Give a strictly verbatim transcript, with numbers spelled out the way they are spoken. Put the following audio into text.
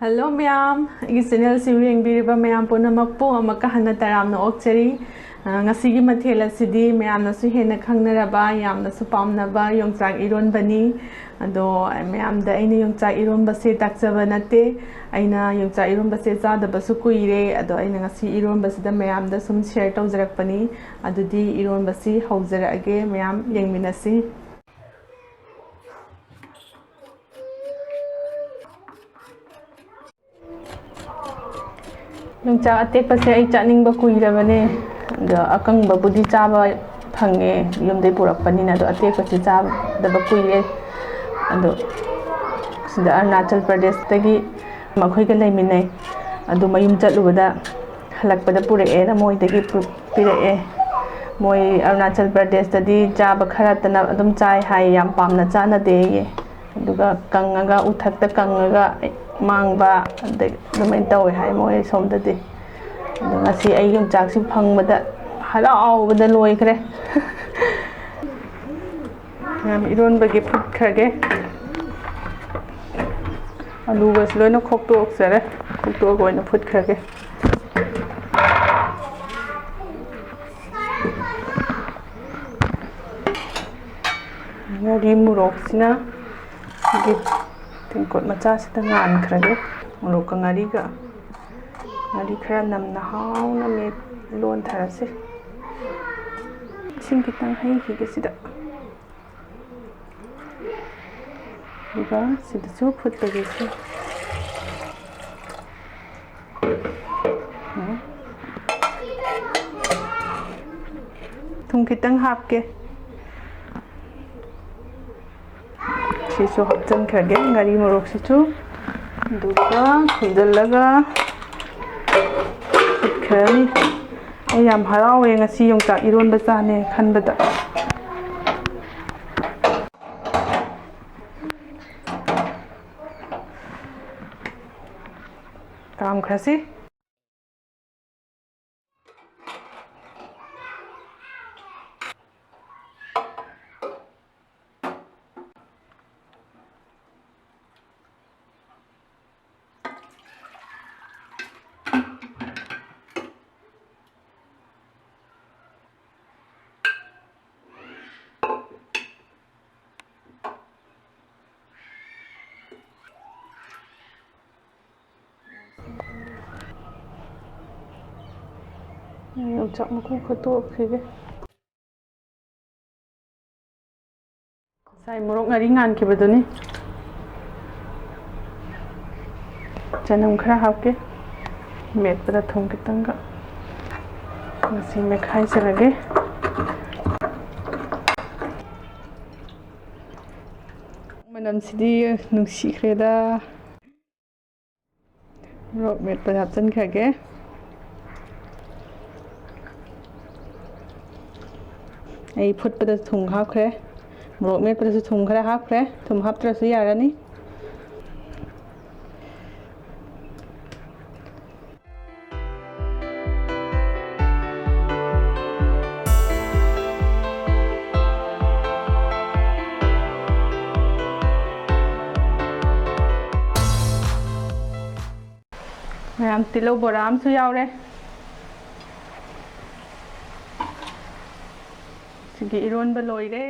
Hello ꯃꯌꯥꯝ, ꯑꯩꯒꯤ ꯆꯦꯅꯦꯜꯁꯤꯕꯨ ꯌꯦꯡꯕꯤꯔꯤꯕ ꯃꯌꯥꯝ ꯄꯨꯝꯅꯃꯛꯄꯨ ꯑꯃꯨꯛꯀ ꯍꯟꯅ ꯇꯔꯥꯝꯅ ꯑꯣꯛꯆꯔꯤ꯫ ꯑ, ꯉꯁꯤꯒꯤ ꯃꯊꯦꯜ ꯑꯁꯤꯗꯤ ꯃꯌꯥꯝꯅꯁꯨ ꯍꯦꯟꯅ ꯈꯪꯅꯔꯕ, ꯌꯥꯝꯅꯁꯨ ꯄꯥꯝꯅꯕ ꯌꯣꯡꯆꯥꯛ ꯏꯔꯣꯟꯕꯅꯤ꯫ ꯑꯗꯣ ꯃꯌꯥꯝꯗ ꯑꯩꯅ ꯌꯣꯡꯆꯥꯛ ꯏꯔꯣꯟꯕꯁꯦ ꯇꯥꯛꯆꯕ ꯅꯠꯇꯦ꯫ ꯑꯩꯅ ꯌꯣꯡꯆꯥꯛ ꯏꯔꯣꯟꯕꯁꯦ ꯆꯥꯗꯕꯁꯨ ꯀꯨꯏꯔꯦ꯫ ꯑꯗꯣ ꯑꯩꯅ ꯉꯁꯤ ꯏꯔꯣꯟꯕꯁꯤꯗ ꯃꯌꯥꯝꯗ ꯁꯨꯝ ꯁꯤꯌꯔ ꯇꯧꯖꯔꯛꯄꯅꯤ꯫ ꯑꯗꯨꯗꯤ ꯏꯔꯣꯟꯕꯁꯤ ꯍꯧꯖꯔꯛꯑꯒꯦ, ꯃꯌꯥꯝ ꯌꯦꯡꯃꯤꯟꯅꯁꯤ꯫ ꯌꯣꯡꯆꯥꯛ ꯑꯇꯦꯛꯄꯁꯦ ꯑꯩ ꯆꯥꯅꯤꯡꯕ ꯀꯨꯏꯔꯕꯅꯦ꯫ ꯑꯗꯣ ꯑꯀꯪꯕꯕꯨꯗꯤ ꯆꯥꯕ ꯐꯪꯉꯦ, ꯌꯨꯝꯗꯩ ꯄꯨꯔꯛꯄꯅꯤꯅ꯫ ꯑꯗꯣ ꯑꯇꯦꯛꯄꯁꯦ ꯆꯥꯗꯕ ꯀꯨꯏꯔꯦ꯫ ꯑꯗꯣ ꯁꯤꯗ ꯑꯔꯨꯅꯥꯆꯜ ꯄ꯭ꯔꯗꯦꯁꯇꯒꯤ ꯃꯈꯣꯏꯒ ꯂꯩꯃꯤꯟꯅꯩ꯫ ꯑꯗꯨ ꯃꯌꯨꯝ ꯆꯠꯂꯨꯕꯗ ꯍꯜꯂꯛꯄꯗ ꯄꯨꯔꯛꯑꯦꯅ ꯃꯣꯏꯗꯒꯤ ꯄꯨ-, ꯄꯤꯔꯛꯑꯦ꯫ ꯃꯣꯏ ꯑꯔꯨꯅꯥꯆꯜ ꯄ꯭ꯔꯗꯦꯁꯇꯗꯤ ꯆꯥꯕ ꯈꯔꯇꯅ ꯑꯗꯨꯝ ꯆꯥꯏ ꯍꯥꯏ, ꯌꯥꯝ ꯄꯥꯝꯅ ꯆꯥꯅꯗꯦꯌꯦ꯫ ꯑꯗꯨꯒ ꯀꯪꯉꯒ, ꯎꯊꯛꯇ ꯀꯪꯉꯒ ꯃꯥꯡꯕ, ꯑꯗꯩ ꯑꯗꯨꯃꯥꯏꯅ ꯇꯧꯋꯦ ꯍꯥꯏ ꯃꯣꯏ ꯁꯣꯝꯗꯗꯤ꯫ ꯑꯗꯣ ꯉꯁꯤ ꯑꯩ ꯌꯣꯡꯆꯥꯛꯁꯤ ꯐꯪꯕꯗ ꯍꯔꯥꯎꯕꯗ ꯂꯣꯏꯈ꯭ꯔꯦ꯫ ꯃꯌꯥꯝ ꯏꯔꯣꯟꯕꯒꯤ ꯐꯨꯠꯈ꯭ꯔꯒꯦ꯫ ꯑꯂꯨꯒꯁꯨ ꯂꯣꯏꯅ ꯈꯣꯛꯇꯣꯛꯆꯔꯦ꯫ ꯈꯣꯛꯇꯣꯛꯑꯒ ꯑꯣꯏꯅ ꯐꯨꯠꯈ꯭ꯔꯒꯦ꯫ ꯉꯥꯔꯤ ꯃꯣꯔꯣꯛꯁꯤꯅ ꯁꯤꯒꯤ ꯇꯦꯡꯀꯣꯠ ꯃꯆꯥꯁꯤꯗ ꯉꯥꯟꯈ꯭ꯔꯒꯦ꯫ ꯃꯣꯔꯣꯛꯀ ꯉꯥꯔꯤꯒ꯫ ꯉꯥꯔꯤ ꯈꯔ ꯅꯝꯅ ꯍꯥꯎꯅ ꯃꯦꯠ-, ꯂꯣꯟꯊꯔꯁꯤ꯫ ꯏꯁꯤꯡ ꯈꯤꯇꯪ ꯍꯩꯈꯤꯒꯦ ꯁꯤꯗ꯫ ꯑꯗꯨꯒ ꯁꯤꯗꯁꯨ ꯐꯨꯠꯂꯒꯦ ꯁꯤ꯫ ꯊꯨꯝ ꯈꯤꯇꯪ ꯍꯥꯞꯀꯦ꯫ ꯁꯤꯁꯨ ꯍꯥꯞꯆꯤꯟꯈ꯭ꯔꯒꯦ, ꯉꯥꯔꯤ ꯃꯣꯔꯣꯛꯁꯤꯁꯨ꯫ ꯑꯗꯨꯒ ꯁꯨꯝꯖꯤꯜꯂꯒ ꯐꯨꯠꯈ꯭ꯔꯅꯤ꯫ ꯑꯩ ꯌꯥꯝ ꯍꯔꯥꯎꯋꯦ ꯉꯁꯤ ꯌꯣꯡꯆꯥꯛ ꯏꯔꯣꯟꯕ ꯆꯥꯅꯦ ꯈꯟꯕꯗ꯫ ꯀꯥꯝꯈ꯭ꯔꯁꯤ꯫ ꯌꯣꯡꯆꯥꯛ ꯃꯀꯨ ꯈꯔ ꯇꯣꯛꯈꯤꯒꯦ꯫ ꯉꯁꯥꯏ ꯃꯣꯔꯣꯛ ꯉꯥꯔꯤ ꯉꯥꯟꯈꯤꯕꯗꯨꯅꯤ꯫ ꯆꯅꯝ ꯈꯔ ꯍꯥꯞꯀꯦ꯫ ꯃꯦꯠꯄꯗ ꯊꯨꯝ ꯈꯤꯇꯪꯒ꯫ ꯃꯁꯤ ꯃꯦꯠꯈꯥꯏꯖꯔꯒꯦ꯫ ꯃꯅꯝꯁꯤꯗꯤ ꯅꯨꯡꯁꯤꯈ꯭ꯔꯦꯗ꯫ ꯃꯣꯔꯣꯛ ꯃꯦꯠꯄꯗ ꯍꯥꯞꯆꯤꯟꯈ꯭ꯔꯒꯦ꯫ ꯑꯩ ꯐꯨꯠꯄꯗ ꯊꯨꯝ ꯍꯥꯞꯈ꯭ꯔꯦ꯫ ꯃꯣꯔꯣꯛ ꯃꯦꯠꯄꯗꯁꯨ ꯊꯨꯝ ꯈꯔ ꯍꯥꯞꯈ꯭ꯔꯦ꯫ ꯊꯨꯝ ꯍꯥꯞꯇ꯭ꯔꯁꯨ ꯌꯥꯔꯅꯤ꯫ ꯃꯌꯥꯝ, ꯇꯤꯜꯍꯧ ꯕꯣꯔꯥ ꯑꯃꯁꯨ ꯌꯥꯎꯔꯦ꯫ ꯁꯤꯒꯤ ꯏꯔꯣꯟꯕ ꯂꯣꯏꯔꯦ꯫